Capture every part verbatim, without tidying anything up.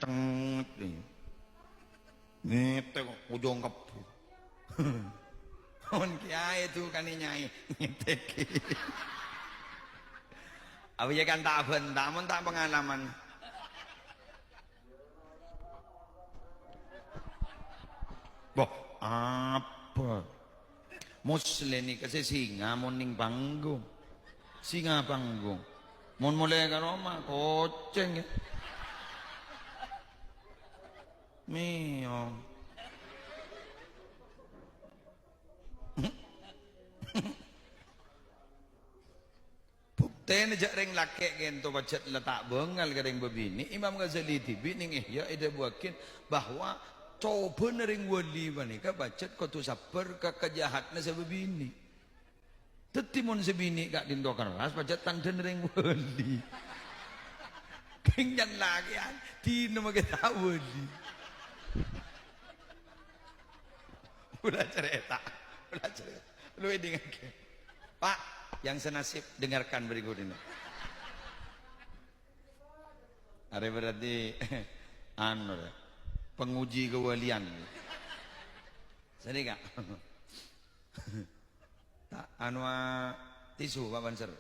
Cenget, nih. Ngetek kok, ujung kebbu. Mon kiai itu kan nyai. Ngetek. Apa ya kan tak bantah, mon tak pengalaman. Boh, apa? Muslim nèka sè singa mon neng panggung. Singa panggung. Mon molè ka roma, kocèng, ya. Mèong. Buktèna jhâ' rèng lakè' ghânto pajhât la ta' bângal ka rèng bâbinè', Imam Ghazali dhibi' neng Ihya èdhâbuwâghi bahwa cobhâna rèng wali panèka pajhât kodhu sabbhâr ka kajahatna sè bâbinè'. Dhâddhi mon sè binè' ka'dinto kerras, pajhât tandhâna rèng wali. Kèng can lakè'an, dinah makè ta' wali. Kaulâ carèta, kaulâ carèta. Lu èdingngaghi. Pak, yang senasib, dengarkan berikut ini. Arèya berarti, anu, rè, penguji kewalian. Sini, Kak. Ta' anu, a, tisu, Pak Banser.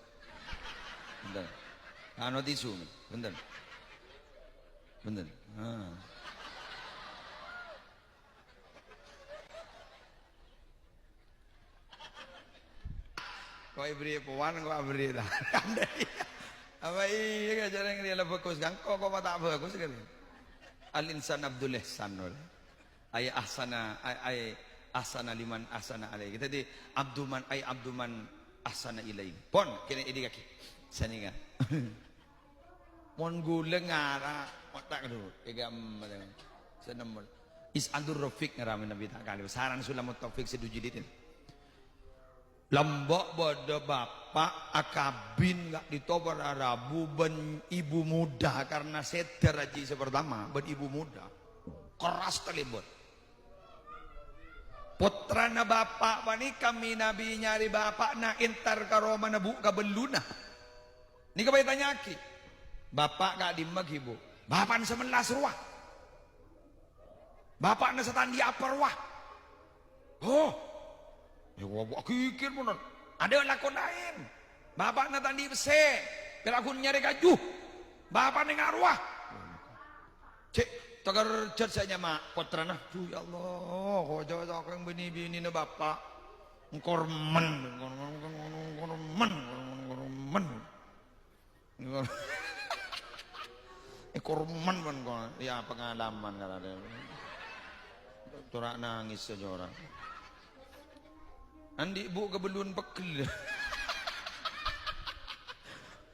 Bhender. Ta' anu tisu, bhender. Bhender. Ah. Kok èberri' powan, kok èberri' ta-, apa iyâ, kajârèng rèya la bhâghus, kan? Kok, kok ta' bhâghus, kan? Al-insan Abdul Ihsan, olè. Ay ahsana, ay, ay ahsana liman ahsana alaihi. Dhâddhi, abdu man, ay abdu man ahsana ilaihi. Pon, kènè' èdingngaghi. Sanèka. Mon ghulâ ngara, otak dulu, èghâmbhâr. Sè nemmo. Is'adur Rafiq ngaranna Nabi ta' kalèro. Sareng Sulamut Taufik sè du jilidin. Lambâ' bâdâ bapa' akabin ka'dinto para rabu bân ibu muda karena sèdhâ rajhi sè partama bân ibu muda. Kerras talèbât. Pottrana bapa' panèka mènabi nyarè bapa'na entar ka romana bu' kabelluna. Nèka bhâi ètanya'aghi, "Bapa' ka'dimma ghi, Bu'?" "Bapa'na sè mellas rowa." "Bapa'na sè ta' andi' apa rowa?" "Oh, ya, wa, wa, ghighir, mon. Adâ' lako laèn. Bapa'na ta' andi' pèssè, pèra' ghun nyarè kaju. Bapa'na enga' rowa." Cè' takerjhât sè nyama' pottrana. "Duh, ya Allah, kok jhâ' sakèng bânnè binèna bapa'. Engkormen, engkormen, engkormen, engkormen." Engkormen bân kono, ya, pengalaman kan ada. Tora' nangès saja orang. Andi' bu' kabellun pegghel.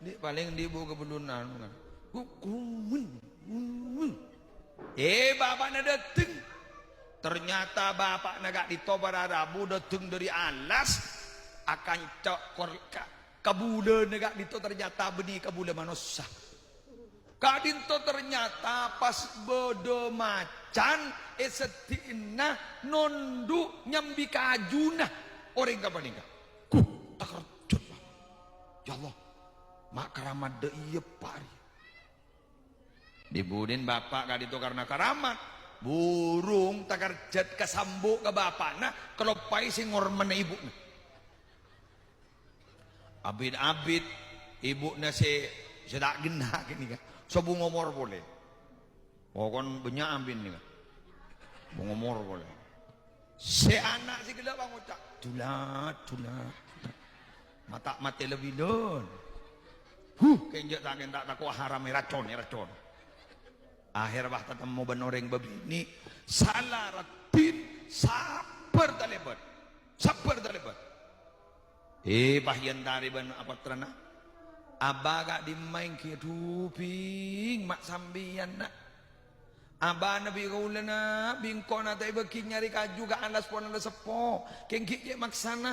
Andi' palèng andi' bu' kabellun anu kan. Gu-, gumen, gumen. Eh, bapa'na dâteng. Ternyata bapa'na ka'dinto para rabu dâteng dâri alas, akanca kor-, ka-, kabulâna ka'dinto ternyata bânnè kabulâ manossa. Ka'dinto ternyata pas bâdâ macan è seddi'na nondhu' nyambi kajuna orèng kapanèka. Guh, takerjhât, Pak. Ya Allah, ma' karamat dâ' iyâ, Pak, rèya. Dibudin bapa' ka'dinto karena karamat. Burung takerjhât kasambu' ka bapa'na, kaloppaè sè ngormana ibu'na. Abit-abit ibu'na sè, sè ta' ghenna' ghânèka, sobung omor polè. Pokon bânnya' abit nèka. Sobung omor polè. Sè ana' sè ghellâ' pangoca', "Dulat, dulat, dulat." Mata' matè labilân. Huh, kenja' ta' kenta' tako' haram, èracon, èracon. Akhèr pas tatemmo bân orèng bâbinè', sala raddhin, sabbhâr talèbât. Sabbhâr talèbât. Eh, pas èyèntarè bân pottrana. "Abah ka'dimma èngghi?" "Adhu, Bhing, ma' sampèyan, Na'." "Abana bi' kaulâ, Na', bi' engko' na ta' èbâghi nyarè kaju ka alas pon la seppo. Kèng ghi' cè' maksana."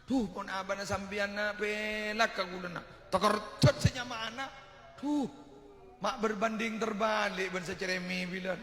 "Dhu, pon abana sampèyan, Na', pèlak ka kaulâ, Na'." Takerjhât sè nyama ana'. "Dhu, ma' berbanding terbalik bân sè carèmè bilân."